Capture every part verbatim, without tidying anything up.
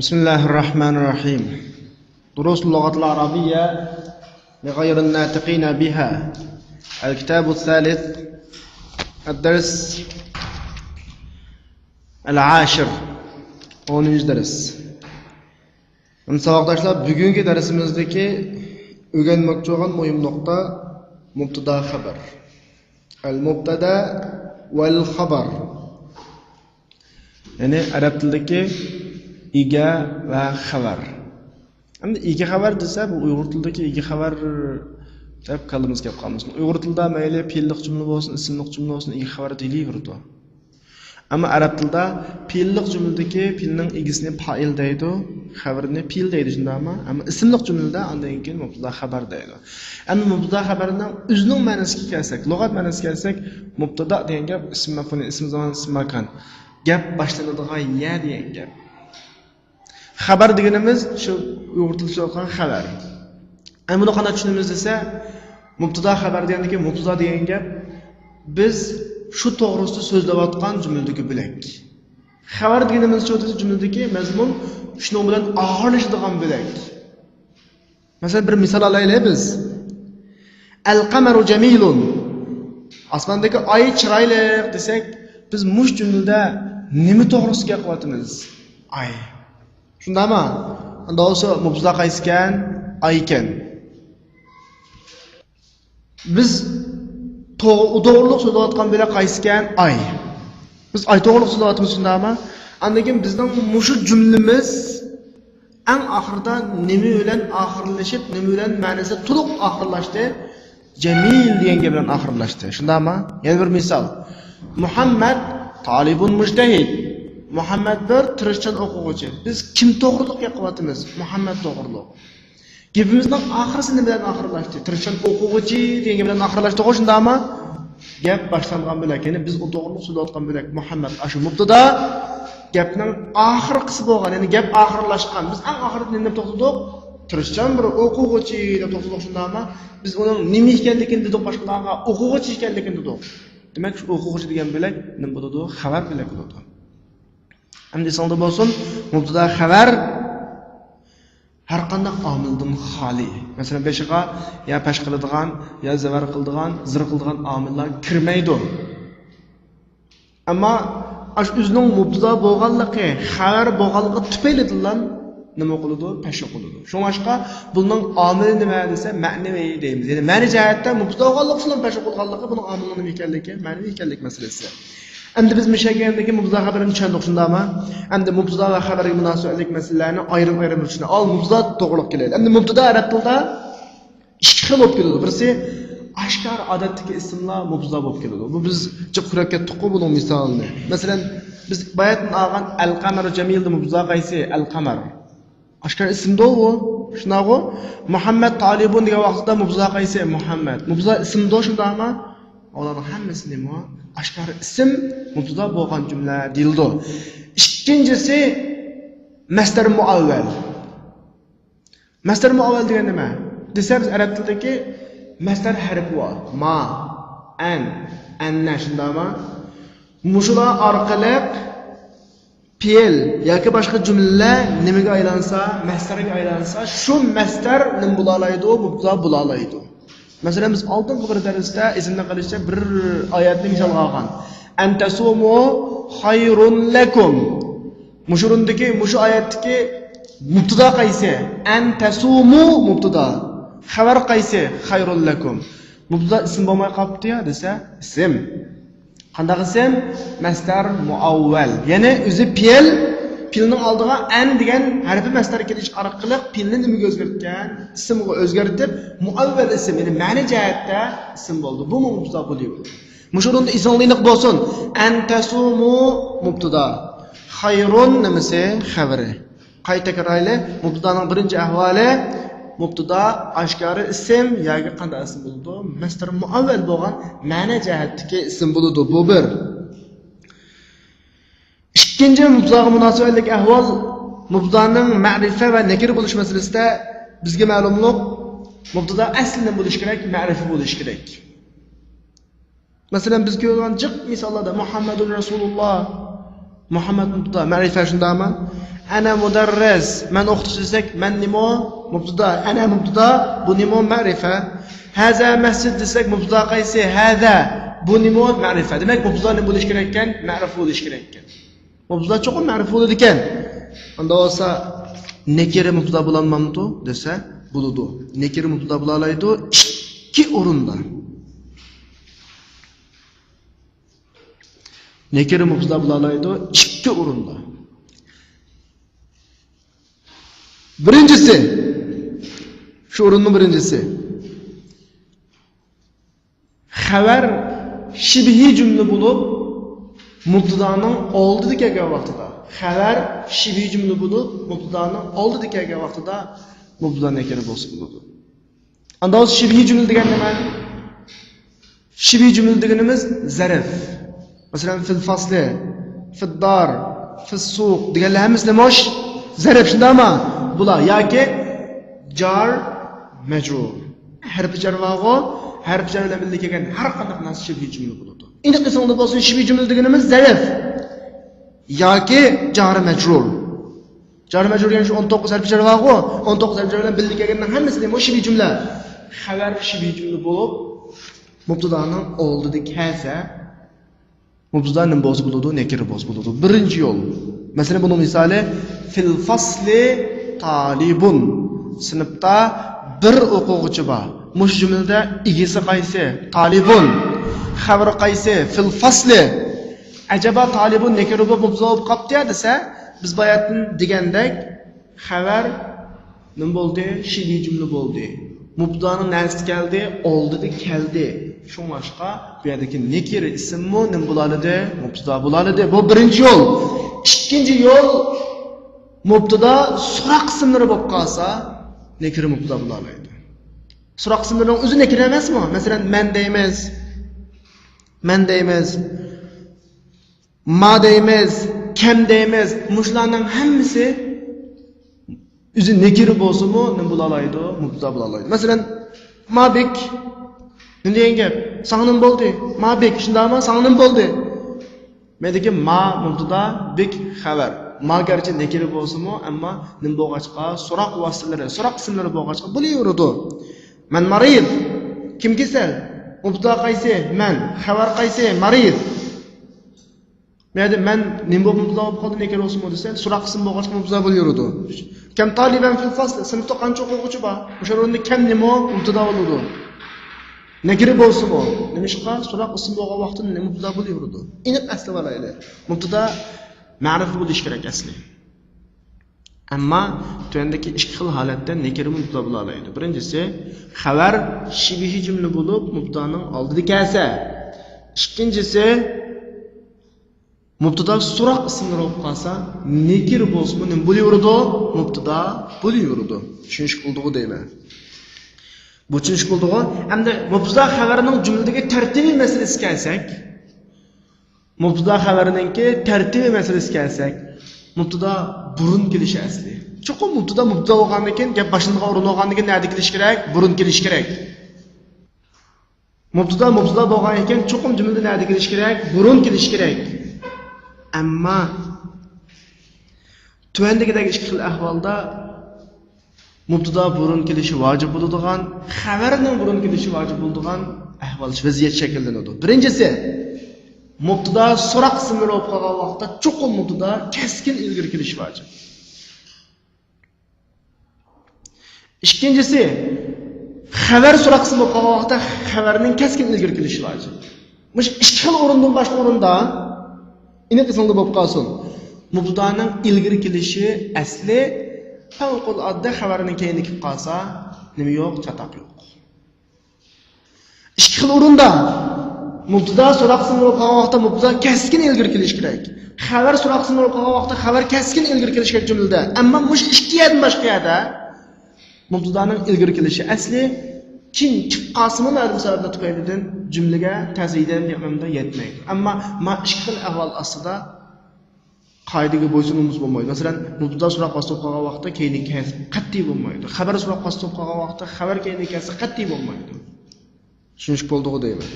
بسم الله الرحمن الرحيم. دروس اللغة العربية لغير الناطقين بها. الكتاب الثالث، الدرس العاشر. ئونىنچى دەرس. ئەمدى ساۋاقداشلار، بۈگۈنكى دەرسىمىزدىكى ئۆگەنمەكچى بولغان مۇھىم نۇقتا مۇبتادا خەۋەر. المبتدا والخبر. يەنى ئەرەب تىلىدىكى ئىگە ۋە خەۋەر. ئەمدى ئىگە خەۋەر دېسە، بۇ ئۇيغۇر تىلىدىكى ئىگە خەۋەر دەپ كاللىمىزغا كەپ قالمىسۇن. ئۇيغۇر تىلىدا مەيلى پېئىللىق جۈملە بولسۇن، ئىسىملىق جۈملە بولسۇن، ئىگە خەۋەر دېيىلىۋېرىدۇ. ئەمما ئەرەب تىلىدا پېئىللىق جۈملىدىكى پېئىلنىڭ ئىگىسىنى پائىل دەيدۇ، خەۋىرىنى پېئىل دەيدۇ، شۇنداقمۇ؟ ئەمما ئىسىملىق جۈملىدە ئاندىن كېيىن مۇبتادا خەۋەر دەيدۇ. ئەمما مۇبتادا خەۋەرنىڭ ئۆزىنىڭ مەنىسىگە كەلسەك، لۇغەت مەنىسىگە كەلسەك، مۇبتادا دېگەن گەپ ئىسىم مەپئۇل، ئىسىم زامان، ئىسىم ماكان. گەپ باشلىنىدىغان يەر دېگەن گەپ. خەۋەر دېگىنىمىز شۇ ئۇيغۇر تىلىدا سۆزلەۋاتقان خەۋەر. ئەمدى بۇنى قانداق چۈشىنىمىز دېسە، مۇبتادا خەۋەر دېگەندىكى مۇبتادا دېگەن گەپ، بىز شۇ توغرىسىدا سۆزلەۋاتقان جۈملىدىكى بۆلەك. خەۋەر دېگىنىمىز شۇ جۈملىدىكى مەزمۇن شۇنىڭ بىلەن ئاخىرلىشىدىغان بۆلەك. مەسىلەن، بىر مىسال ئالايلى بىز. ئەل قەمەرۇ جەمىلۇن. ئاسماندىكى ئاي چىرايلىق دېسەك، بىز مۇشۇ جۈملىدە نېمە توغرىسىدا گەپ قىلىۋاتىمىز؟ ئاي. شۇنداقمۇ؟ ئۇنداق بولسا مۇبتادا قايسىكەن؟ ئايكەن. بىز توغ-، توغرىلىق سۆزلەۋاتقان بۆلەك قايسىكەن؟ ئاي. بىز ئاي توغرىلىق سۆزلەۋاتىمىز، شۇنداقمۇ؟ ئاندىن كېيىن بىزنىڭ مۇشۇ جۈملىمىز ئەڭ ئاخىرىدا نېمە بىلەن ئاخىرلىشىپ، نېمە بىلەن مەنىسى تولۇق ئاخىرلاشتى؟ جەمىل دېگەن گەپ بىلەن ئاخىرلاشتى. شۇنداقمۇ؟ يەنە بىر مىسال. مۇھەممەد تالىبۇن مۇجتەھىد. مۇھەممەد بىر تىرىشچان ئوقۇغۇچى. بىز كىم توغرىلىق گەپ قىلىۋاتىمىز؟ مۇھەممەد توغرىلىق. گېپىمىزنىڭ ئاخىرىسى نېمە بىلەن ئاخىرلاشتى؟ تىرىشچان ئوقۇغۇچى دېگەن گەپ بىلەن ئاخىرلاشتىغۇ، شۇنداقمۇ؟ گەپ باشلانغان بۆلەك، يەنى بىز ئۇ توغرىلىق سۆزلەۋاتقان بۆلەك مۇھەممەد، ئاشۇ مۇبتادا، گەپنىڭ ئاخىرقىسى بولغان، يەنى گەپ ئاخىرلاشقان. بىز ئەڭ ئاخىرىدا نېمە دەپ توختىدۇق؟ تىرىشچان بىر ئوقۇغۇچى دەپ توختىدۇق، شۇنداقمۇ؟ بىز ئۇنىڭ نېمە ئىكەنلىكىنى دېدۇق، باشقىلارغا ئوقۇغۇچى ئىكەنلىكىنى دېدۇق. دېمەك، شۇ ئوقۇغۇچى دېگەن بۆلەك نېمە بولىدۇ؟ خەۋەر بۆلەك بولىدۇ. ئەمدى ئېسىڭلاردا بولسۇن، مۇبتادا خەۋەر ھەر قانداق ئامىلدىن خالىي. مەسىلەن، بېشىغا يا پەش قىلىدىغان، يا زەۋەر قىلىدىغان، زىر قىلىدىغان ئامىللار كىرمەيدۇ. ئەمما ئاشۇ ئۆزىنىڭ مۇبتادا بولغانلىقى، خەۋەر بولغانلىقى تۈپەيلىدىنلا نېمە قىلىدۇ؟ پەش قىلىدۇ. شۇڭلاشقا بۇنىڭ ئامىلى نېمە دېسە، مەنىۋى دەيمىز. يەنى مەنە جەھەتتە مۇبتادا بولغانلىقى ئۈچۈن پەش قىلغانلىقى بۇنىڭ ئامىلىنىڭ نېمە ئىكەنلىكى، مەنىۋى ئىكەنلىك مەسىلىسى. ئەمدى بىز مۇشۇ يەرگە كەلگەندىن كېيىن مۇبتادا خەۋەرنى چۈشەندۇق، شۇنداقمۇ؟ ئەمدى مۇبتادا ۋە خەۋەرگە مۇناسىۋەتلىك مەسىلىلەرنى ئايرىم-ئايرىم بىر چۈشىنەيلى. ئاۋۋال مۇبتادا توغرىلىق كېلەيلى. ئەمدى مۇبتادا ئەرەب تىلىدا ئىككى خىل بولۇپ كېلىدۇ. بىرسى ئاشكارا ئادەتتىكى ئىسىملار مۇبتادا بولۇپ كېلىدۇ. بۇ بىز جىق كۆرۈپ كەتتۇققۇ بۇنىڭ مىسالىنى. مەسىلەن، بىز باياتىن ئالغان ئەل قەمەرۇ جەمىلدە مۇبتادا قايسى؟ ئەل قەمەر. ئاشكارا ئىسىمدۇ ئۇ. شۇنداققۇ؟ مۇھەممەد تالىبۇن دېگەن ۋاقتىدا مۇبتادا قايسى؟ مۇھەممەد. مۇبتادا ئىسىمدۇ، شۇنداقمۇ؟ ئۇلارنىڭ ھەممىسى نېمە؟ ئاشكارا ئىسىم، مۇبتادا بولغان جۈملە دېيىلىدۇ. ئىككىنچىسى، مەسدەر مۇئەۋۋەل. مەسدەر مۇئەۋۋەل دېگەن نېمە؟ دېسە، بىز ئەرەب تىلىدىكى مەسدەر ھەرپى بار. ما، ئەن، ئەننە، شۇنداقمۇ؟ مۇشۇلار ئارقىلىق پېئىل ياكى باشقا جۈملىلەر نېمىگە ئايلانسا، مەسدەرگە ئايلانسا، شۇ مەسدەر نېمە بولالايدۇ؟ مۇبتادا بولالايدۇ. مەسىلەن، بىز ئالدىنقى بىر دەرستە ئېسىمدە قېلىشىچە بىر ئايەتنى مىسالغا ئالغان. ئەن تەسۇمۇ خەيرۇن لەكۇم. مۇشۇ ئورۇندىكى، مۇشۇ ئايەتتىكى مۇبتادا قايسى؟ ئەن تەسۇمۇ مۇبتادا. خەۋەر قايسى؟ خەيرۇن لەكۇم. مۇبتادا ئىسىم بولماي قاپتۇ يا دېسە، ئىسىم. قانداق ئىسىم؟ مەسدەر مۇئەۋۋەل. يەنى ئۆزى پېئىل، پېئىلنىڭ ئالدىغا ئەن دېگەن ھەرپى مەسدەر كېلىش ئارقىلىق پېئىلنى نېمىگە ئۆزگەرتكەن؟ ئىسىمغا ئۆزگەرتىپ، مۇئەۋۋەل ئىسىم، يەنى مەنە جەھەتتە ئىسىم بولدى. بۇمۇ مۇبتادا بولۇۋېرىدۇ. مۇشۇ ئورۇندا ئېسىڭلاردا بولسۇن. ئەن تەسۇمۇ مۇبتادا. خەيرۇن نېمىسى؟ خەۋىرى. قايتا تەكرارلايلى. مۇبتادانىڭ بىرىنچى ئەھۋالى، مۇبتادا ئاشكارا ئىسىم ياكى قانداق ئىسىم بولىدۇ؟ مەسدەر مۇئەۋۋەل بولغان مەنە جەھەتتىكى ئىسىم بولىدۇ. بۇ بىر. ئىككىنچى، مۇبتاداغا مۇناسىۋەتلىك ئەھۋال، مۇبتادانىڭ مەرىپە ۋە نەكىرە بولۇش مەسىلىسىدە بىزگە مەلۇملۇق، مۇبتادا ئەسلى نېمە بولۇشى كېرەك؟ مەرىپە بولۇشى كېرەك. مەسىلەن، بىز كۆرگەن جىق مىساللاردا مۇھەممەدۇن رەسۇلۇللا، مۇھەممەد مۇبتادا، مەرىپە شۇنداقمۇ؟ ئەنە مۇدەررىس، مەن ئوقۇتقۇچى دېسەك، مەن نېمە؟ مۇبتىدا. ئەنە مۇبتىدا، بۇ نېمە؟ مەرىپە. ھازا مەسجىد دېسەك، مۇبتىدا قايسى؟ ھازا. بۇ نېمە؟ مەرىپە. دېمەك، مۇبتىدا نېمە بولۇشى كېرەككەن؟ مەرىپە بولۇشى كېرەككەن. مۇبتىدا چوقۇم مەرىپە بولىدىكەن. ئاندا بولسا، نەكىرە مۇبتىدا بولالمامدۇ دېسە، بولىدۇ. نەكىرە مۇبتىدا بولالايدۇ ئىككى ئورۇندا. نەكىرە مۇبتىدا بولالايدۇ ئىككى ئورۇندا. بىرىنچىسى، شۇ ئورۇننىڭ بىرىنچىسى. خەۋەر شىبھىي جۈملە بولۇپ، مۇبتىدانىڭ ئالدىدا كەلگەن ۋاقتىدا. خەۋەر شىبھىي جۈملە بولۇپ، مۇبتىدانىڭ ئالدىدا كەلگەن ۋاقتىدا مۇبتىدا نەكىرە بولسا بولىدۇ. ئاندا شىبھىي جۈملە دېگەن نېمە؟ شىبھىي جۈملە دېگىنىمىز زەرف. مەسىلەن، فىل فاسلى، فىددار، فىسسۇق دېگەنلەر ھەممىسى نېمە؟ زەرف، شۇنداقمۇ؟ بۇلار ياكى جار، مەجرۇر. ھەرپى جار بارغۇ، ھەرپى جار بىلەن بىللە كەلگەن ھەر قانداق نەرسە شىبھىي جۈملە بولىدۇ. ئېنىق ئېسىڭدە بولسۇن، شىبھىي جۈملە دېگىنىمىز زەرف ياكى جار، مەجرۇر. جار مەجرۇر دېگەن شۇ ئون توققۇز ھەرپى جار بارغۇ، ئون توققۇز ھەرپى جار بىلەن بىللە كەلگەننىڭ ھەممىسى نېمە؟ شىبھىي جۈملە. خەۋەر شىبھىي جۈملە بولۇپ، مۇبتىدانىڭ ئالدىدا كەلسە، مۇبتىدا نېمە بولسا بولىدۇ؟ نەكىرە بولسا بولىدۇ. بىرىنچى يول. مەسىلەن، بۇنىڭ مىسالى، فىل فاسلى تالىبۇن. سىنىپتا بىر ئوقۇغۇچى بار. مۇشۇ جۈملىدە ئىگىسى قايسى؟ تالىبۇن. خەۋىرى قايسى؟ فىل فاسلى. ئەجەبا تالىبۇن نەكىرە بولۇپ مۇبتىدا بولۇپ قاپتۇ يا دېسە، بىز باياتىن دېگەندەك، خەۋەر نېمە بولدى؟ شىبھىي جۈملە بولدى. مۇبتىدانىڭ نەرىسىدە كەلدى؟ ئالدىدا كەلدى. شۇڭلاشقا بۇ يەردىكى نەكىرە ئىسىممۇ نېمە بولالىدى؟ مۇبتىدا بولالىدى. بۇ بىرىنچى يول. ئىككىنچى يول، مۇبتىدا سوراق ئىسىملىرى بولۇپ قالسا، نەكىرە مۇبتىدا بولالايدۇ. سوراق ئىسىملىرىنىڭ ئۆزى نەكىرە ئەمەسمۇ؟ مەسىلەن، مەن دەيمىز، مەن دەيمىز، ما دەيمىز، كەم دەيمىز. مۇشۇلارنىڭ ھەممىسى ئۆزى نەكىرە بولسىمۇ، نېمە بولالايدۇ؟ مۇبتىدا بولالايدۇ. مەسىلەن، ما بىك. نېمە دېگەن گەپ؟ ساڭا نېمە بولدى؟ ما بىك. شۇنداقمۇ؟ ساڭا نېمە بولدى؟ مەندىكى ما مۇبتىدا، بىك خەۋەر. ما گەرچە نەكىرە بولسىمۇ، ئەمما نېمە بولغاچقا؟ سوراق ۋاسىتىلىرى، سوراق ئىسىملىرى بولغاچقا بولۇۋېرىدۇ. مەن مارىز. كىم كېسەل؟ مۇبتىدا قايسى؟ مەن. خەۋەر قايسى؟ مارىز. بۇ يەردە مەن نېمە بولۇپ مۇبتىدا بولۇپ قالدى، نەكىرە بولسىمۇ دېسە، سوراق ئىسىم بولغاچقا مۇبتىدا بولۇۋېرىدۇ. كەم تالىبەن فىل فاسل، سىنىپتا قانچە ئوقۇغۇچى بار؟ مۇشۇ ئورۇندا كەم نېمە؟ مۇبتىدا بولىدۇ. نەكىرە بولسىمۇ. نېمىشقا؟ سوراق ئىسىم بولغان ۋاقىتتا نېمە مۇبتىدا بولۇۋېرىدۇ. ئېنىق ئەسلىۋالايلى. مۇبتىدا مەرىپە بولۇشى كېرەك ئەسلى. ئەمما تۆۋەندىكى ئىككى خىل ھالەتتە نەكىرە مۇبتىدا بولالايدۇ. بىرىنچىسى، خەۋەر شىبھىي جۈملە بولۇپ، مۇبتىدانىڭ ئالدىدا كەلسە. ئىككىنچىسى، مۇبتىدا سوراق ئىسىملىرى بولۇپ قالسا، نەكىرە بولسىمۇ نېمە بولۇۋېرىدۇ؟ مۇبتىدا بولۇۋېرىدۇ. چۈشىنىشلىك بولدىغۇ دەيمەن. بۇ چۈشىنىشلىك بولدىغۇ. ئەمدى مۇبتىدا خەۋەرنىڭ جۈملىدىكى تەرتىبى مەسىلىسىگە كەلسەك، مۇبتىدا خەۋەرنىڭكى تەرتىبى مەسىلىسىگە كەلسەك، مۇبتىدا بۇرۇن كېلىشى ئەسلى. چوقۇم مۇبتىدا مۇبتىدا بولغاندىن كېيىن، گەپ باشلىنىدىغان ئورۇن بولغاندىن كېيىن نەدە كېلىشى كېرەك؟ بۇرۇن كېلىشى كېرەك. مۇبتىدا مۇبتىدا بولغان ئىكەن، چوقۇم جۈملىدە نەدە كېلىشى كېرەك؟ بۇرۇن كېلىشى كېرەك. ئەمما تۆۋەندىكىدەك ئىككى خىل ئەھۋالدا مۇبتىدا بۇرۇن كېلىشى ۋاجىپ بولىدىغان، خەۋەرنىڭ بۇرۇن كېلىشى ۋاجىپ بولىدىغان ئەھۋال، ۋەزىيەت شەكىللىنىدۇ. بىرىنچىسى، مۇبتىدا سوراق ئىسىملىرى بولۇپ قالغان ۋاقىتتا چوقۇم مۇبتىدا كەسكىن ئىلگىرى كېلىشى ۋاجىپ. ئىككىنچىسى، خەۋەر سوراق ئىسىم بولۇپ قالغان ۋاقىتتا خەۋەرنىڭ كەسكىن ئىلگىرى كېلىشى ۋاجىپ. مۇشۇ ئىككى خىل ئورۇندىن باشقا ئورۇندا ئېنىق ئېسىڭدە بولۇپ قالسۇن. مۇبتىدانىڭ ئىلگىرى كېلىشى ئەسلى، پەۋقۇلئاددە خەۋەرنىڭ كەينىگە كېلىپ قالسا، نېمە يوق، چاتاق يوق. ئىككى خىل ئورۇندا مۇبتىدا سوراق ئىسىم بولۇپ قالغان ۋاقىتتا مۇبتىدا كەسكىن ئىلگىرى كېلىشى كېرەك. خەۋەر سوراق ئىسىم بولۇپ قالغان ۋاقىتتا خەۋەر كەسكىن ئىلگىرى كېلىشى كېرەك جۈملىدە. ئەمما مۇشۇ ئىككى يەردىن باشقا يەردە مۇبتىدانىڭ ئىلگىرى كېلىشى ئەسلى، كېيىن كېلىپ قالسىمۇ مەلۇم سەۋەبلەر تۈپەيلىدىن جۈملىگە تەزىيدەن يېقىندا يەتمەيدۇ. ئەمما ما ئىككى خىل ئەھۋال ئاستىدا قائىدىگە بويسۇنۇۋالمىسا بولمايدۇ. مەسىلەن، مۇبتىدا سوراق ۋاسىتە بولۇپ قالغان ۋاقىتتا كەينىگە كەلسە قەتئىي بولمايدۇ. خەۋەر سوراق ۋاسىتە بولۇپ قالغان ۋاقىتتا خەۋەر كەينىگە كەلسە قەتئىي بولمايدۇ. چۈشىنىشلىك بولدىغۇ دەيمەن.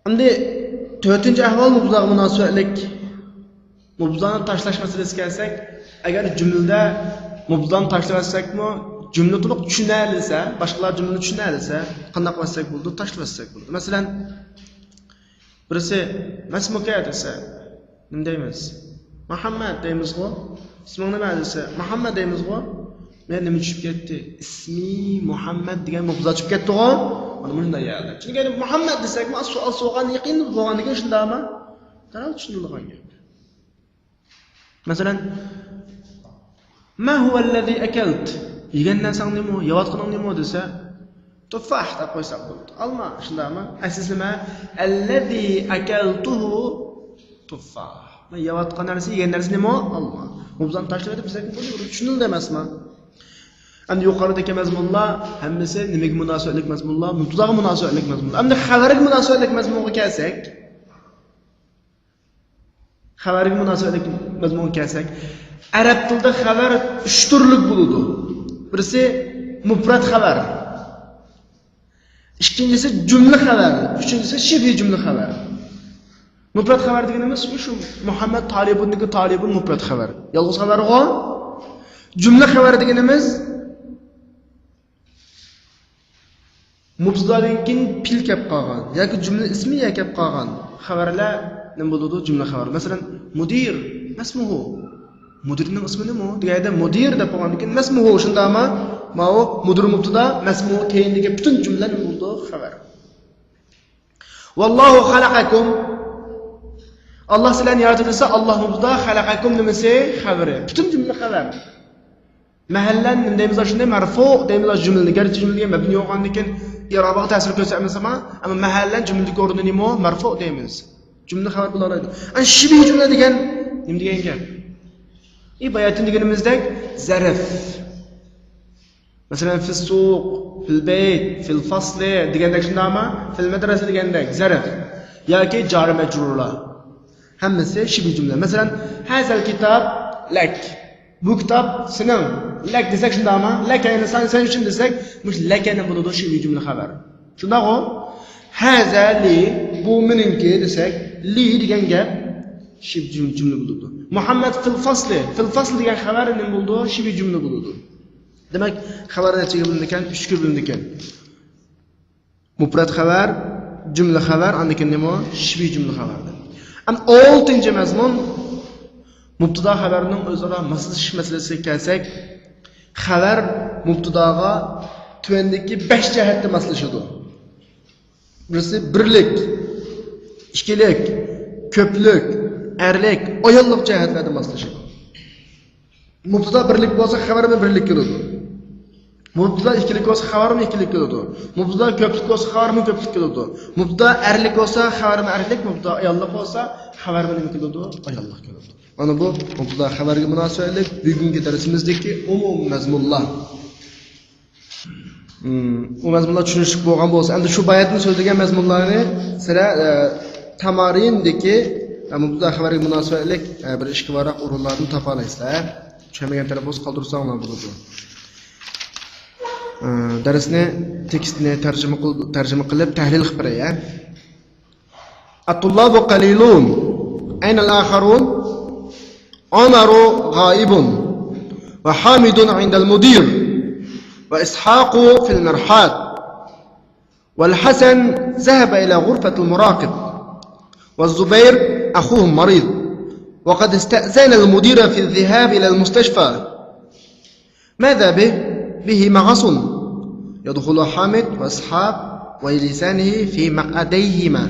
ئەمدى تۆتىنچى ئەھۋال مۇبتىداغا مۇناسىۋەتلىك. مۇبتىدانى تاشلاش مەسىلىسىگە كەلسەك، ئەگەر جۈملىدە مۇبتىدانى تاشلىۋەتسەكمۇ، جۈملە تولۇق چۈشىنەلىسە، باشقىلار جۈملىنى چۈشىنەلىسە، قانداق قىلىۋەتسەك بولىدۇ؟ تاشلىۋەتسەك بولىدۇ. مەسىلەن، بىرسى، مەسمۇكە دېسە، نېمە دەيمىز؟ مۇھەممەد دەيمىزغۇ؟ ئىسمىڭ نېمە دېسە، مۇھەممەد دەيمىزغۇ؟ مەن نېمە چۈشۈپ كەتتى؟ ئىسمى مۇھەممەد دېگەن مۇبتىدا چۈشۈپ كەتتىغۇ؟ مانا مۇشۇنداق يەردە. چۈنكى ئەمدى مۇھەممەد دېسەكمۇ، سوئال سورىغان يېقىن بولغاندىن كېيىن شۇنداقمۇ؟ دەرھال چۈشىنىلىدىغان گەپ. مەسىلەن، ما ھۇۋەللەزى ئەكەلت؟ يېگەن نەرسەڭ نېمە؟ يەۋاتقىنىڭ نېمە؟ دېسە، تۇففاھ دەپ قويساق بولىدۇ. ئالما، شۇنداقمۇ؟ ئەسلىسى نېمە؟ ئەللەزى ئەكەلتۇھۇ تۇففاھ. مەن يەۋاتقان نەرسە، يېگەن نەرسە نېمە؟ ئالما. مۇبتىدانى تاشلىۋېتىپ دېسەكمۇ بولىدۇ، چۈشىنىلدى ئەمەسمۇ؟ ئەمدى يۇقىرىدىكى مەزمۇنلار ھەممىسى نېمىگە مۇناسىۋەتلىك مەزمۇنلار؟ مۇبتىداغا مۇناسىۋەتلىك مەزمۇنلار. ئەمدى خەۋەرگە مۇناسىۋەتلىك مەزمۇنغا كەلسەك، خەۋەرگە مۇناسىۋەتلىك مەزمۇنغا كەلسەك، ئەرەب تىلىدا خەۋەر ئۈچ تۈرلۈك بولىدۇ. بىرسى مۇپرەت خەۋەر، ئىككىنچىسى جۈملە خەۋەر، ئۈچىنچىسى شىبھى جۈملە خەۋەر. مۇپرەت خەۋەر دېگىنىمىز شۇ، مۇھەممەد تالىبۇندىكى تالىبۇن مۇپرەت خەۋەر. يالغۇز خەۋەرغۇ. جۈملە خەۋەر دېگىنىمىز مۇبتىدادىن كېيىن پېئىل كەپ قالغان ياكى جۈملە ئىسمى يا كەپ قالغان خەۋەرلەر نېمە بولىدۇ؟ جۈملە خەۋەر. مەسىلەن، مۇدىر، مەسمۇھۇ. مۇدىرنىڭ ئىسمى نېمە؟ دېگەندە مۇدىر دەپ قويغاندىن كېيىن مەسمۇھۇ، شۇنداقمۇ؟ ماۋۇ مۇدىر مۇبتىدا، مەسمۇھۇ كەينىدىكى پۈتۈن جۈملە نېمە بولىدۇ؟ خەۋەر. ۋاللاھۇ خەلەقەكۇم. ئاللا سىلەرنى ياراتتى دېسە، ئاللا مۇبتىدا، خەلەقەكۇم نېمىسى؟ خەۋىرى. پۈتۈن جۈملە خەۋەر. مەھەللەن نېمە دەيمىز؟ شۇنى مەرفۇ دەيمىز جۈملىنى. گەرچە جۈملىگە مەبنى بولغاندىكىن ئىرابىغا تەسىر كۆرسەتمىسىمۇ، ئەمما مەھەللەن جۈملىدىكى ئورنى نېمە؟ مەرفۇ دەيمىز. جۈملە خەۋەر بولالايدۇ. ئەنە شىبھى جۈملە دېگەن نېمە دېگەن گەپ؟ ئى باياتىن دېگىنىمىزدەك زەرف. مەسىلەن، فىسسۇق، فىلبەيت، فىلفەسلى دېگەندەك شۇنداقمۇ؟ فىلمەدرەسە دېگەندەك زەرف. ياكى جارى مەجرۇرلار. ھەممىسى شىبھى جۈملە. مەسىلەن، ھازەل كىتاب لەك. بۇ كىتاب سېنىڭ. لەك دېسەك شۇنداقمۇ؟ لەك يەنى سەن، سەن ئۈچۈن دېسەك، مۇشۇ لەك يەنى بولىدۇ شىبھى جۈملە خەۋەر. شۇنداقغۇ؟ ھازا لى، بۇ مېنىڭكى دېسەك، لى دېگەن گەپ شىبھى جۈم-، جۈملە بولىدۇ. مۇھەممەد فىلفەسلى، فىلفەسلى دېگەن خەۋەر نېمە بولىدۇ؟ شىبھى جۈملە بولىدۇ. دېمەك، خەۋەر نەچچىگە بۆلۈنىدىكەن؟ ئۈچكە بۆلۈنىدىكەن. مۇپرەت خەۋەر، جۈملە خەۋەر، ئاندىن كېيىن نېمە؟ شىبھى جۈملە خەۋەر. ئەمدى ئالتىنچى مەزمۇن، مۇبتىدا خەۋەرنىڭ ئۆزئارا ماسلىشىش مەسىلىسىگە كەلسەك، خەۋەر مۇبتىداغا تۆۋەندىكى بەش جەھەتتە ماسلىشىدۇ. بىرسى بىرلىك، ئىككىلىك، كۆپلۈك، ئەرلىك، ئاياللىق جەھەتلەردە ماسلىشىدۇ. مۇبتىدا بىرلىك بولسا، خەۋەرمۇ بىرلىك كېلىدۇ. مۇبتىدا ئىككىلىك بولسا، خەۋەرمۇ ئىككىلىك كېلىدۇ. مۇبتىدا كۆپلۈك بولسا، خەۋەرمۇ كۆپلۈك كېلىدۇ. مۇبتىدا ئەرلىك بولسا، خەۋەرمۇ ئەرلىك، مۇبتىدا ئاياللىق بولسا، خەۋەرمۇ نېمە كېلىدۇ؟ ئاياللىق كېلىدۇ. مانا بۇ مۇبتىدا خەۋەرگە مۇناسىۋەتلىك بۈگۈنكى دەرسىمىزدىكى ئومۇمىي مەزمۇنلار. ئۇ مەزمۇنلار چۈشىنىشلىك بولغان بولسا، ئەمدى شۇ باياتىن سۆزلىگەن مەزمۇنلارنى سىلەر، ئە، تامارىندىكى، ئە، مۇبتەدا خەۋەرگە مۇناسىۋەتلىك، ئە، بىر ئىككى ۋاراق ئورۇنلاردىن تاپالايسىلەر. چۈشەنمىگەن تەرەپ بولسا قالدۇرساڭلار بولىدۇ. ئە، دەرسنى، تېكىستنى تەرجىمە قىل-، تەرجىمە قىلىپ تەھلىل قىلىپ بېرەي، ئە. الطلاب قليلون. أين الآخرون؟ عمر غائب، وحامد عند المدير، وإسحاق في المرحاض، والحسن ذهب إلى غرفة المراقب، والزبير أخوهم مريض، وقد استأذن المدير في الذهاب إلى المستشفى. ماذا به؟ به مغص. يدخل حامد وإسحاق ويجلسان في مقعديهما.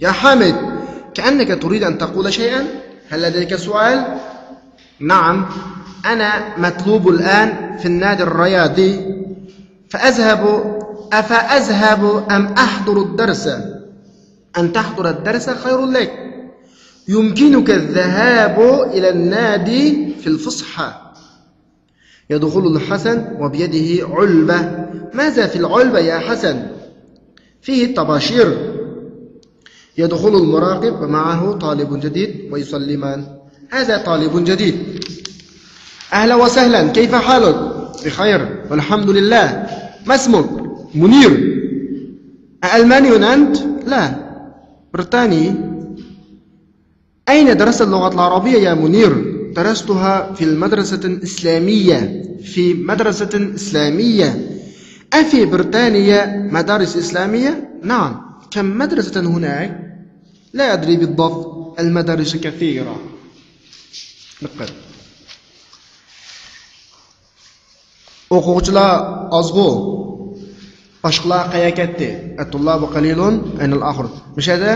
يا حامد، كأنك تريد أن تقول شيئا. هل لديك سؤال؟ نعم، أنا مطلوب الآن في النادي الرياضي، فأذهب، أفأذهب أم أحضر الدرس؟ أن تحضر الدرس خير لك. يمكنك الذهاب إلى النادي في الفسحة. يدخل الحسن وبيده علبة. ماذا في العلبة يا حسن؟ فيه طباشير. يدخل المراقب ومعه طالب جديد ويسلمان. هذا طالب جديد. أهلا وسهلا، كيف حالك؟ بخير والحمد لله. ما اسمك؟ منير. أألماني أنت؟ لا، بريطاني. أين درست اللغة العربية يا منير؟ درستها في المدرسة الإسلامية. في مدرسة إسلامية. أفي بريطانيا مدارس إسلامية؟ نعم. كم مدرسة هناك؟ لا أدري بالضبط. المدارس كثيرة. دقت. ئوقۇغۇچىلار ئازغۇ. باشقىلار قەيەرگە كەتتى؟ الطلاب قليل، أين الآخرون؟ مۇشۇ يەردە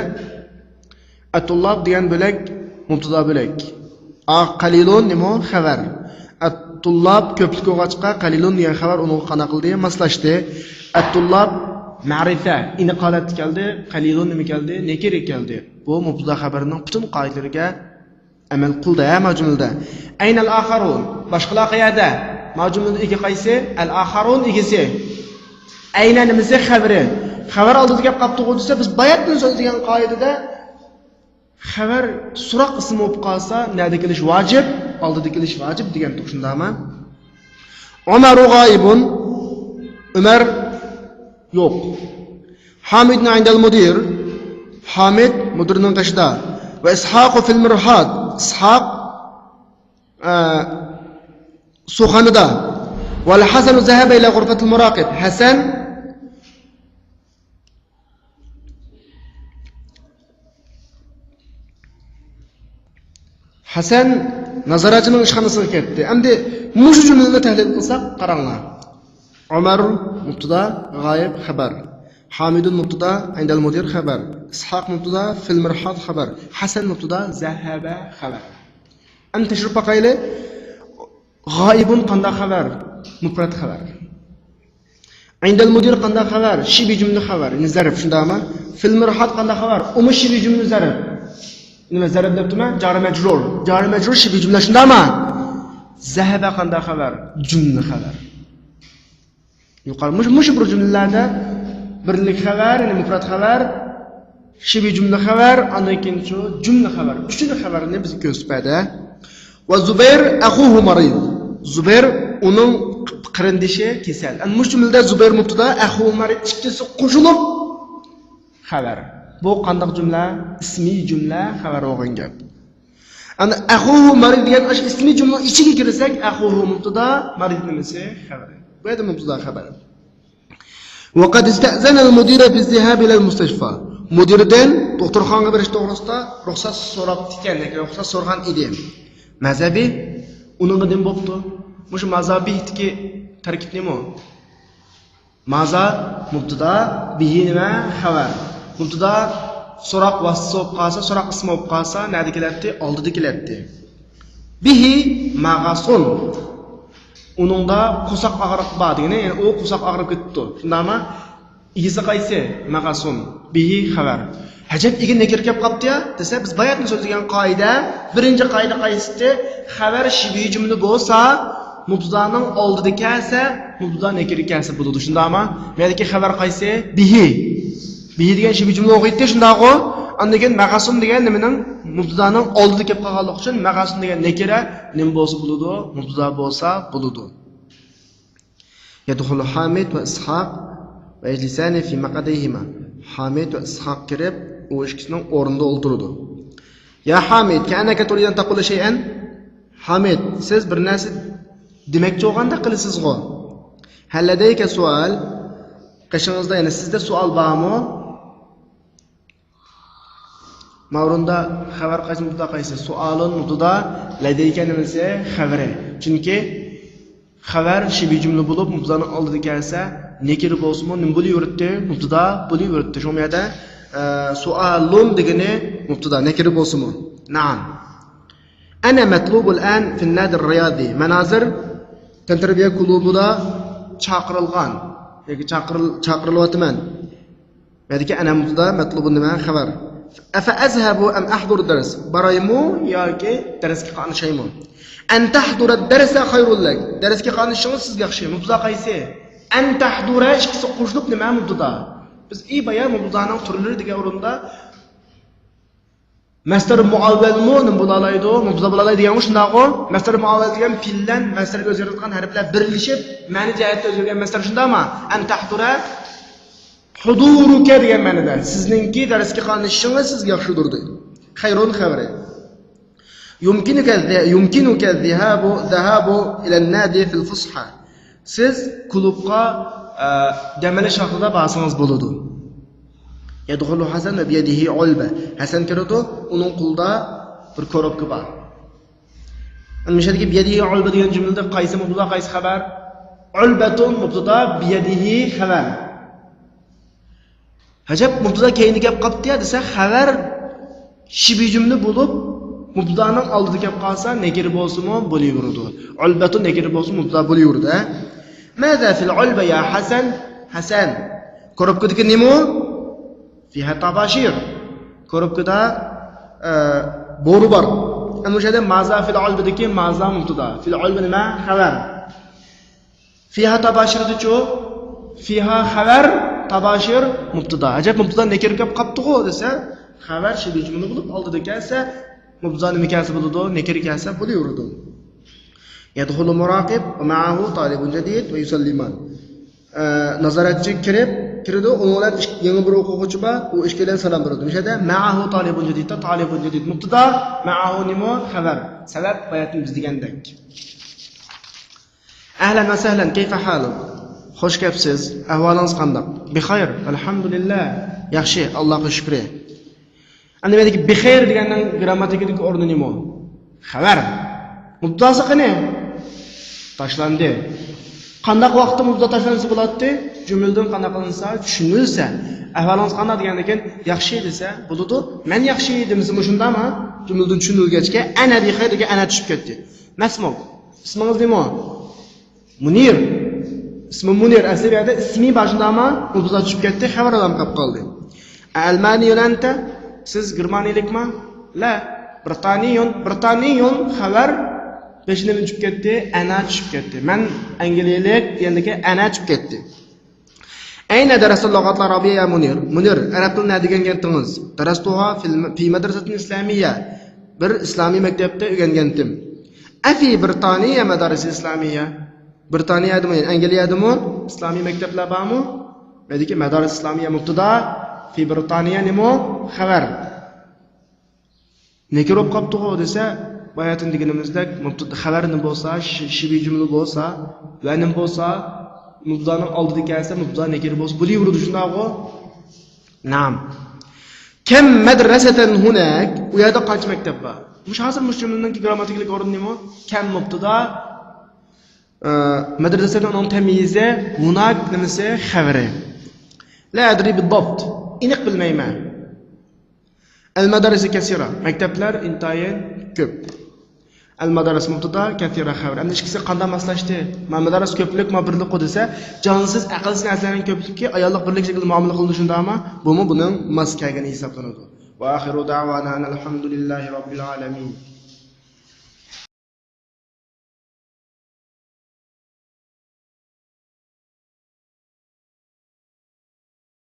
الطلاب دېگەن بۆلەك، مۇبتىدا بۆلەك. ئا، قەلىلۇن نېمە؟ خەۋەر. ئەتتۇللاب كۆپلۈك بولغاچقا، قەلىلۇن دېگەن خەۋەر ئۇنىڭغا قانداق قىلدى؟ ماسلاشتى. ئەتتۇللاب مەرىپە، ئىنىق ھالەتتە كەلدى. قەلىلۇن نېمە كەلدى؟ نەكىرە كەلدى. بۇ مۇبتىدا خەۋەرنىڭ پۈتۈن قائىدىلىرىگە ئەمەل قىلدى، ھە، ما جۈملىدە. ئەينەل ئاخارۇن؟ باشقىلار قەيەردە؟ ما جۈملىدە ئىگە قايسى؟ ئەل ئاخارۇن ئىگىسى. ئەينە نېمىسى؟ خەۋىرى. خەۋەر ئالدىدا كەپ قاپتۇغۇ دېسە، بىز باياتىن سۆزلىگەن قائىدىدە خەۋەر سوراق ئىسمى بولۇپ قالسا، نەدە كېلىش ۋاجىپ؟ ئالدىدا كېلىش ۋاجىپ دېگەنتۇق، شۇنداقمۇ؟ ئۆمەرۇ غائىبۇن، ئۆمەر يوق. ھامىدۇن ئىندەل مۇدىر، ھامىد مۇدىرنىڭ قېشىدا. ۋە ئىسھاقۇ فىل مىرھاد، ئىسھاق، ئە، سۇخانىدا. ۋەل ھەسەنۇ زەھەبە ئىلە غۇرفەتىل مۇراقىب، ھەسەن ھەسەن نازارەتچىنىڭ ئىشخانىسىغا كەتتى. ئەمدى مۇشۇ جۈملىنى تەھلىل قىلساق، قاراڭلار. ئۆمەر مۇبتىدا، غائىب خەۋەر. ھامىدۇن مۇبتىدا، ئىندەل مۇدىر خەۋەر. ئىسھاق مۇبتىدا، فىل مىرھاد خەۋەر. ھەسەن مۇبتىدا، زەھەبە خەۋەر. ئەمدى تەكشۈرۈپ باقايلى. غائىبۇن قانداق خەۋەر؟ مۇپرەت خەۋەر. ئىندەل مۇدىر قانداق خەۋەر؟ شىبى جۈملە خەۋەر، يەنى زەرپ، شۇنداقمۇ؟ فىل مىرھاد قانداق خەۋەر؟ ئۇمۇ شىبى جۈملە زەرپ. نېمە زەرپ دەپتىمەن؟ جارى مەجرۇر. جارى مەجرۇر شىبى جۈملە، شۇنداقمۇ؟ زەھەبە قانداق خەۋەر؟ جۈملە خەۋەر. يۇقىرى مۇشۇ، مۇشۇ بىر جۈملىلەردە بىرلىك خەۋەر، يەنى مۇپرەت خەۋەر، شىبى جۈملە خەۋەر، ئاندىن كېيىن شۇ جۈملە خەۋەر. ئۈچىنچى خەۋەرنى بىزگە كۆرسىتىپ بەردى. ۋە زۇبەير ئەخۇھۇ مەرىض. زۇبەير ئۇنىڭ قېرىندىشى كېسەل. ئەنە مۇشۇ جۈملىدە زۇبەير مۇبتىدا، ئەخۇھۇ مەرىض ئىككىسى قوشۇلۇپ خەۋەر. بۇ قانداق جۈملە؟ ئىسمىي جۈملە، خەۋەر بولغان گەپ. ئەنە ئەخۇھۇ مەرىض دېگەن ئاشۇ ئىسمىي جۈملىنىڭ ئىچىگە كىرسەك، ئەخۇھۇ مۇبتىدا، مەرىض نېمىسى؟ خەۋىرى. بۇ يەردە مۇبتىدا خەۋەر. وقد استأذن المدير بالذهاب إلى المستشفى. مۇدىردىن دوختۇرخانىغا بېرىش توغرىسىدا رۇخسەت سوراپتىكەن، ياكى رۇخسەت سورىغان ئىدى. مازا بىھ، ئۇنىڭغا نېمە بوپتۇ؟ مۇشۇ مازا بىھتىكى تەركىب نېمە؟ مازا مۇبتىدا، بىھ نېمە؟ خەۋەر. مۇبتىدا سوراق ۋاسىتىسى بولۇپ قالسا، سوراق ئىسمى بولۇپ قالسا، نەدە كېلەتتى؟ ئالدىدا كېلەتتى. بىھ مەغەسۇن. ئۇنىڭدا قورساق ئاغرىقى بار دېگىنى، يەنى ئۇ قورساق ئاغرىپ كېتىپتۇ. شۇنداقمۇ؟ ئىگىسى قايسى؟ مەغەسۇن. بىھ خەۋەر. ھەجەپ، ئىگە نەكىرە كەپ قاپتۇ يا دېسە، بىز باياتىن سۆزلىگەن قائىدە، بىرىنچى قائىدە قايسىدى؟ خەۋەر شىبىھ جۈملە بولسا، مۇبتىدانىڭ ئالدىدا كەلسە، مۇبتىدا نەكىرە كەلسە بولىدۇ. شۇنداقمۇ؟ بۇ يەردىكى خەۋەر قايسى؟ بىھ. بىھ دېگەن شىبىھ جۈملە بولغىيتتى، شۇنداقغۇ؟ ئاندىن كېيىن مەغەسۇن دېگەن نېمىنىڭ؟ مۇبتىدانىڭ ئالدىدا كېلىپ قالغانلىقى ئۈچۈن مەغەسۇن دېگەن نەكىرە نېمە بولسا بولىدۇ؟ مۇبتىدا بولسا بولىدۇ. يدخل حامد وإسحاق ويجلسان في مقعديهما. ھامىد ۋە ئىسھاق كىرىپ، ئۇ ئىككىسىنىڭ ئورنىدا ئولتۇرىدۇ. يا ھامىد، كأنك تريد أن تقول شيئا. ھامىد، سىز بىر نەرسە دېمەكچى بولغاندەك قىلىسىزغۇ؟ هل لديك سؤال؟ قېشىڭىزدا، يەنى سىزدە سوئال بارمۇ؟ ماۋرۇندا خەۋەر قايسى؟ مۇبتىدا قايسى؟ سوئالۇن مۇبتىدا، لديك نېمىسى؟ خەۋىرى. چۈنكى خەۋەر شىبىھ جۈملە بولۇپ، مۇبتىدانىڭ ئالدىدا كەلسە، نەكىرە بولسىمۇ نېمە بولۇۋېرىدۇ؟ مۇبتىدا بولۇۋېرىدۇ. شۇڭا بۇ يەردە، ئە، سوئالۇن دېگىنى مۇبتىدا، نەكىرە بولسىمۇ. نەئەم. أنا مطلوب الآن في النادي الرياضي. مەن ھازىر تەنتەربىيە كۇلۇبىدا چاقىرىلغان ياكى چاقىرىل-، چاقىرىلىۋاتىمەن. بۇ يەردىكى أنا مۇبتىدا، مطلوب نېمە؟ خەۋەر. أفأذهب أم أحضر الدرس؟ بارايمۇ ياكى دەرسكە قاتنىشايمۇ؟ أن تحضر الدرس خير لك. دەرسكە قاتنىشىشىڭىز سىزگە ياخشى. مۇبتىدا قايسى؟ أن تحضر ئىككىسى قوشۇلۇپ نېمە؟ مۇبتىدا. بىز ئى بايا مۇبتىدانىڭ تۈرلىرى دېگەن ئورۇندا مەسدەر مۇئەۋۋەلمۇ نېمە بولالايدۇ؟ مۇبتىدا بولالايدۇ دېگەنغۇ، شۇنداقغۇ؟ مەسدەر مۇئەۋۋەل دېگەن پېئىل بىلەن مەسدەرگە ئۆزگىرىدىغان ھەرپلەر بىرلىشىپ، مەنە جەھەتتە ئۆزگەرگەن مەسدەر، شۇنداقمۇ؟ أن تحضر حضورك دېگەن مەنىدە. سىزنىڭكى دەرسكە قاتنىشىشىڭىز سىزگە ياخشىدۇر دەيدۇ. خەيرۇن خەۋىرى. يمكنك الذ-، يمكنك الذهاب، الذهاب إلى النادي في الفسحة. سىز كۇلۇبقا، ئە، دەم ئېلىش ۋاقتىدا بارسىڭىز بولىدۇ. يدخل حسن وبيده علبة. ھەسەن كىرىدۇ، ئۇنىڭ قولىدا بىر كوروپكا بار. ئەمدى مۇشۇ يەردىكى بيده علبة دېگەن جۈملىدە قايسى مۇبتەدا، قايسى خەۋەر؟ علبة مۇبتەدا، بيده خەۋەر. ئەجەب، مۇبتەدا كەينىگە كەپ قاپتۇ يا دېسە، خەۋەر شىبھى جۈملە بولۇپ، مۇبتەدانىڭ ئالدىدا كەپ قالسا، نەكىرە بولسىمۇ بولۇۋېرىدۇ. علبة نەكىرە بولسا، مۇبتەدا بولۇۋېرىدۇ، ھە؟ ماذا في العلبة يا حسن؟ ھەسەن، كوروپكىدىكى نېمە ئۇ؟ فيها طباشير. كوروپكىدا، ئە، بورا بار. ئەنە مۇشۇ يەردە ماذا في العلبة دىكى ماذا مۇبتەدا. في العلبة نېمە؟ خەۋەر. فيها طباشير دىچۇ؟ فيها خەۋەر، طباشير مۇبتەدا. ئەجەب، مۇبتەدا نەكىرە كەپ قاپتىغۇ دېسە، خەۋەر شىبھى جۈملە بولۇپ، ئالدىدا كەلسە، مۇبتەدا نېمە كەلسە بولىدۇ؟ نەكىرە كەلسە بولۇۋېرىدۇ. يدخل مراقب ومعه طالب جديد ويسلمان. ئە، نازارەتچى كىرىپ، كىرىدۇ، ئۇنىڭ بىلەن ئىك-، يېڭى بىر ئوقۇغۇچى بار، ئۇ ئىككىيلەن سالام بېرىدۇ. مۇشۇ يەردە معه طالب جديد، طالب جديد مۇبتەدا، معه نېمە؟ خەۋەر. سەۋەب باياتىن بىز دېگەندەك. أهلا وسهلا، كيف حالك؟ خوش كەپسىز، ئەھۋالىڭىز قانداق؟ بخير، الحمد لله، ياخشى، ئاللاغا شۈكرى. ئەنە بۇ يەردىكى بخير دېگەننىڭ گرامماتىكىدىكى ئورنى نېمە؟ خەۋەر. مۇبتەداسى قېنى؟ تاشلاندى. قانداق ۋاقىتتا مۇبتەدا تاشلانسا بولاتتى؟ جۈملىدىن قانداق قىلىنسا، چۈشىنىلسە. ئەھۋالىڭىز قانداق دېگەندىن كېيىن، ياخشى دېسە بولىدۇ. مەن ياخشى دېمىسە مۇشۇنداقمۇ؟ جۈملىدىن چۈشىنىلگەچكە، أنا بخير دېگەن أنا چۈشۈپ كەتتى. ما اسمك؟ ئىسمىڭىز نېمە؟ مۇنىر. ئىسمى مۇنىر. ئەسلى بۇ يەردە ئىسمى بار شۇنداقمۇ؟ مۇبتەدا چۈشۈپ كەتتى، خەۋەر ئالامقاپ قالدى. أألماني أنت؟ سىز گېرمانىيىلىكمۇ؟ لا. برىتانىي. برىتانىي خەۋەر. پېشىنى نېمە چۈشۈپ كەتتى؟ أنا چۈشۈپ كەتتى. مەن ئەنگلىيىلىك دېگەندىكى أنا چۈشۈپ كەتتى. أين درست اللغات العربية يا منير؟ مۇنىر، ئەرەب تىلىنى نەدە ئۆگەنگەنتىڭىز؟ درستها في الم-، في مدرسة إسلامية. بىر ئىسلامىي مەكتەپتە ئۆگەنگەنتىم. أفي بريطانيا مدارس إسلامية؟ برىتانىيەدىمۇ، يەنى ئەنگلىيەدىمۇ ئىسلامىي مەكتەپلەر بارمۇ؟ مەدىكى مدارس إسلامية مۇبتەدا، في بريطانيا نېمە؟ خەۋەر. نەكىرە بولۇپ قاپتىغۇ دېسە، باياتىن دېگىنىمىزدەك، مۇبتەدا خەۋەر نېمە بولسا، شى-، شىبھى جۈملە بولسا، ۋە نېمە بولسا، مۇبتەدانىڭ ئالدىدا كەلسە، مۇبتەدا نەكىرە بولسا، بولۇۋېرىدۇ، شۇنداقغۇ؟ نەئەم. كم مدرسة هناك؟ ئۇ يەردە قانچە مەكتەپ بار؟ مۇشۇ ھازىر مۇشۇ جۈملىنىڭكى گرامماتىكىلىق ئورنى نېمە؟ كم مۇبتەدا، ئە، مدرسة ئۇنىڭ تەميىزى، هناك نېمىسى؟ خەۋىرى. لا أدري بالضبط. ئېنىق بىلمەيمەن. المدارس كثيرة، مەكتەپلەر ئىنتايىن كۆپ. المدارس مۇبتەدا، كثيرة خەۋەر. ئەمدى ئىككىسى قانداق ماسلاشتى؟ ما مدارس كۆپلۈك، ما بىرلىك دېسە، جانسىز، ئەقىلسىز نەرسىلەرنىڭ كۆپلۈكى ئاياللىق بىرلىك شەكىلدە مۇئامىلە قىلىدۇ، شۇنداقمۇ؟ بۇمۇ بۇنىڭ ماس كەلگىنى ھېسابلىنىدۇ. وآخر دعوانا أن الحمد لله رب العالمين.